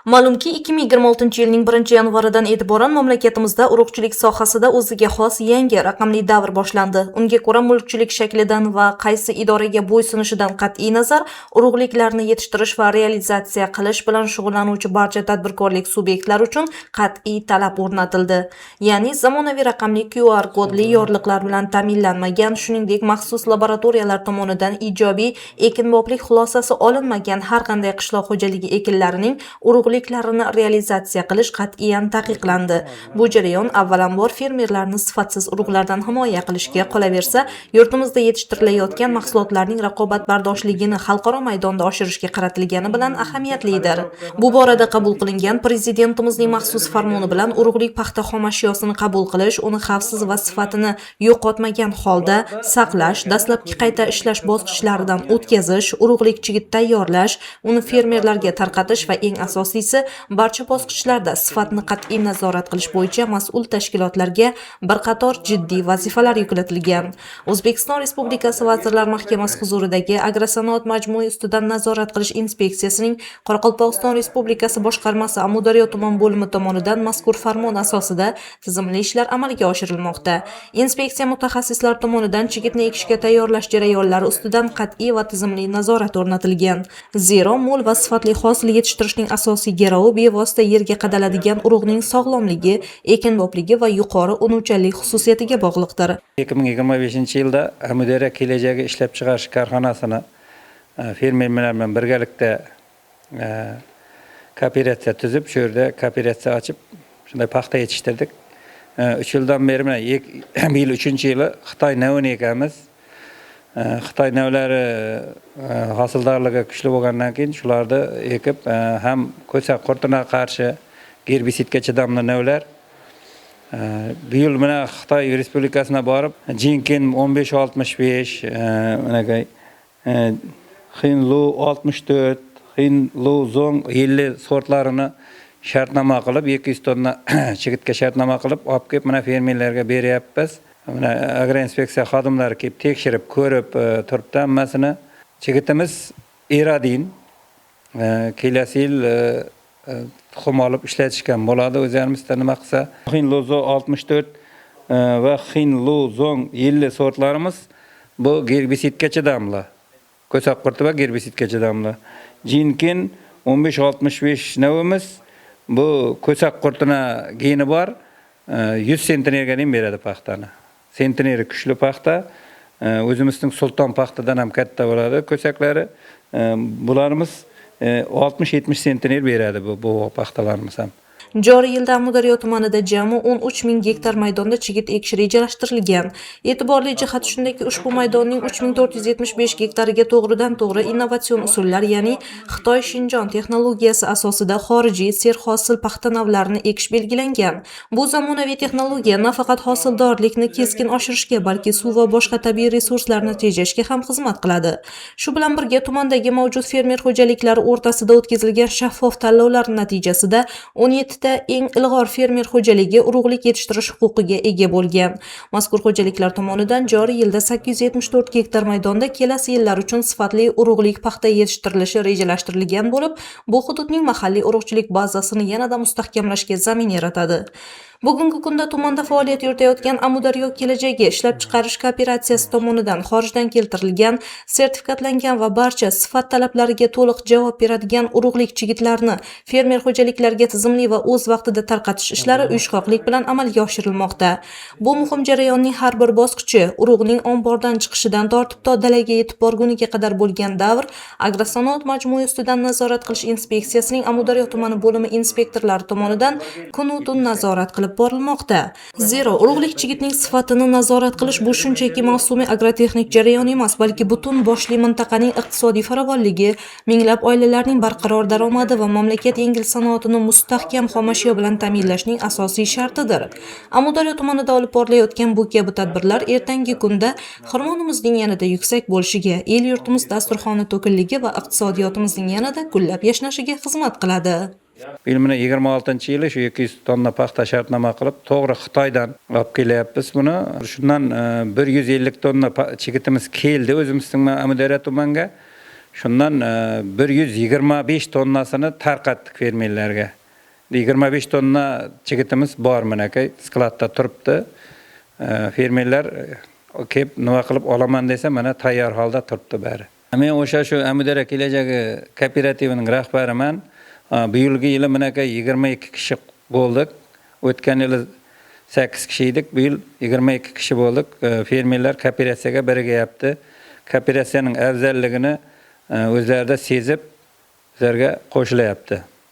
Ma'lumki, 2026-yilning 1-yanvaridan e'tiboran mamlakatimizda urug'chilik sohasida o'ziga xos yangi raqamli davr boshlandi. Unga ko'ra, mulkchilik shaklidan va qaysi idoraga bo'ysunishidan qat'iy nazar, urug'liklarni yetishtirish va realizatsiya qilish bilan shug'ullanuvchi barcha tadbirkorlik subyektlari uchun qat'iy talab o'rnatildi. Ya'ni zamonaviy raqamli QR kodli yorliqlar bilan ta'minlanmagan, shuningdek, maxsus laboratoriyalar tomonidan ijobiy ekinboplik xulosasi olinmagan har qanday qishloq xo'jaligi ekinlarining urug'liklarini realizatsiya qilish qat'iyan taqiqlandi. Bu jarayon avvalambor fermerlarni sifatsiz urug'lardan himoya qilishga, qolaversa, yurtimizda yetishtirilayotgan mahsulotlarning raqobatbardoshligini xalqaro maydonda oshirishga qaratilgani bilan ahamiyatlidir. Bu borada qabul qilingan Prezidentimizning maxsus farmoni bilan urug'lik paxta xomashyosini qabul qilish, uni xavfsiz va sifatini yo'qotmagan holda saqlash, dastlabki qayta ishlash bosqichlaridan o'tkazish, urug'lik chigit tayyorlash, uni fermerlarga tarqatish va eng asosiysi, barcha bosqichlarda sifatni qat'iy nazorat qilish bo'yicha mas'ul tashkilotlarga bir qator jiddiy vazifalar yuklatilgan. O'zbekiston Respublikasi Vazirlar Mahkamasi huzuridagi Agrosanoat majmui ustidan nazorat qilish inspeksiyasining Qoraqalpog'iston Respublikasi boshqarmasi Amudaryo tuman bo'limi tomonidan mazkur farmon asosida tizimli ishlar amalga oshirilmoqda. Inspeksiya mutaxassislari tomonidan chigitni ekishga tayyorlash jarayonlari ustidan qat'iy va tizimli nazorat o'rnatilgan. Zero mo'l va sifatli hosil yetishtirishning asosiy garovi bevosita yerga qadaladigan urug'ning sog'lomligi, ekinbopligi va yuqori unuvchanlik xususiyatiga bog'liqdir. 2025 yilda Amudaryo kelajagi ishlab chiqarish korxonasini fermerlar bilan birgalikda kooperatsiya tuzib, shu yerda kooperatsiya ochib, shunday paxta yetishtirdik. 3 yildan beri mana bu yil uchinchi yili Xitoy navini ekamiz. Xitoy navlari hosildorligi kuchli bo'lgandan keyin shularni ekib, ham ko'sak qurtuna qarshi, gerbisidga chidamli navlar. Bu yil mana Xitoy Respublikasiga borib, Jinkin 1565, manakay Xinlu 64, Xinlu Zong 50 sortlarini shartnoma qilib, 200 tonna chigitga shartnoma qilib olib kelib, mana fermerlarga beryapmiz. Mana agroinspeksiya xodimlari kelib tekshirib ko'rib turibdi hammasini. Chigitimiz Eradin. Kelasi yil tuxum olib ishlatishgan bo'ladi o'zlarimizda nima qilsa. Xinluzo 64 va Xinluzong 50 sortlarimiz bu gerbisidga chidamli. Ko'sak qurti va gerbisidga chidamli. Jinkin 1565 navimiz bu ko'sak qurtini geni bor, 100 sentnerga ham beradi paxtani. Sentneri kuchli paxta. O'zimizning Sulton paxtadan ham katta bo'ladi ko'saklari. Bularimiz 60-70 sentner beradi bu paxtalarimiz ham. Joriy yilda Amudaryo tumanida jami 13 ming gektar maydonda chigit ekish rejalashtirilgan. E'tiborli jihati shundaki, ushbu maydonning 3475 gektariga to'g'ridan-to'g'ri innovatsion usullar, ya'ni Xitoy Shinjon texnologiyasi asosida xorijiy serhosil paxta navlarini ekish belgilangan. Bu zamonaviy texnologiya nafaqat hosildorlikni keskin oshirishga, balki suv va boshqa tabiiy resurslarni tejashga ham xizmat qiladi. Shu bilan birga tumandagi mavjud fermer xo'jaliklari o'rtasida o'tkazilgan shaffof tanlovlar natijasida 17 ta eng ilg'or fermer xo'jaligi urug'lik yetishtirish huquqiga ega bo'lgan. Mazkur xo'jaliklar tomonidan joriy yilda 874 gektar maydonda kelasi yillar uchun sifatli urug'lik paxta yetishtirilishi rejalashtirilgan bo'lib, bu hududning mahalliy urug'chilik bazasini yanada mustahkamlashga zamin yaratadi. Bugungi kunda tumanda faoliyat yuritayotgan Amudaryo kelajagi ishlab chiqarish kooperatsiyasi tomonidan xorijdan keltirilgan, sertifikatlangan va barcha sifat talablariga to'liq javob beradigan urug'lik chigitlarni fermer xo'jaliklariga tizimli va o'z vaqtida tarqatish ishlari uyushqoqlik bilan amalga oshirilmoqda. Bu muhim jarayonning har bir bosqichi, urug'ning ombordan chiqishidan tortib to dalaga yetib borguniga qadar bo'lgan davr Agrosanoat majmui ustidan nazorat qilish inspeksiyasining Amudaryo tumani bo'limi inspektorlari tomonidan kunu tun nazorat qilib borilmoqda. Zero urug'lik chigitning sifatini nazorat qilish bu shunchaki mavsumiy agrotexnik jarayon emas, balki butun boshli mintaqaning iqtisodiy farovonligi, minglab oilalarning barqaror daromadi va mamlakat yengil sanoatini mustahkam xomashyo bilan ta'minlashning asosiy shartidir. Amudaryo tumanida olib borilayotgan bu kabi tadbirlar ertangi kunda xirmonimizning yanada yuksak bo'lishiga, el-yurtimiz dasturxoni to'kinligi va iqtisodiyotimizning yanada gullab yashnashiga xizmat qiladi. Bu yil mana 26-yili shu 200 tonna paxta shartnoma qilib, to'g'ri Xitoydan olib kelyapmiz buni. Shundan 150 tonna chigitimiz keldi o'zimizning Amudaryo tumaniga. Shundan 125 tonnasini tarqatdik fermerlarga. 25 tonna chigitimiz bor minakay, skladda turibdi. Fermerlar kelib nima qilib olaman desa, mana tayyor holda turibdi bari. Men o'sha shu Amudaryo kelajagi kooperativining rahbariman. Bu yilgi yili minakay 22 kishi bo'ldik. O'tgan yili 8 kishi edik, bu yil 22 kishi bo'ldik. Fermerlar kooperatsiyaga birigyapti. Kooperatsiyaning afzalligini o'zlarida sezib, bizlarga qo'shilyapti.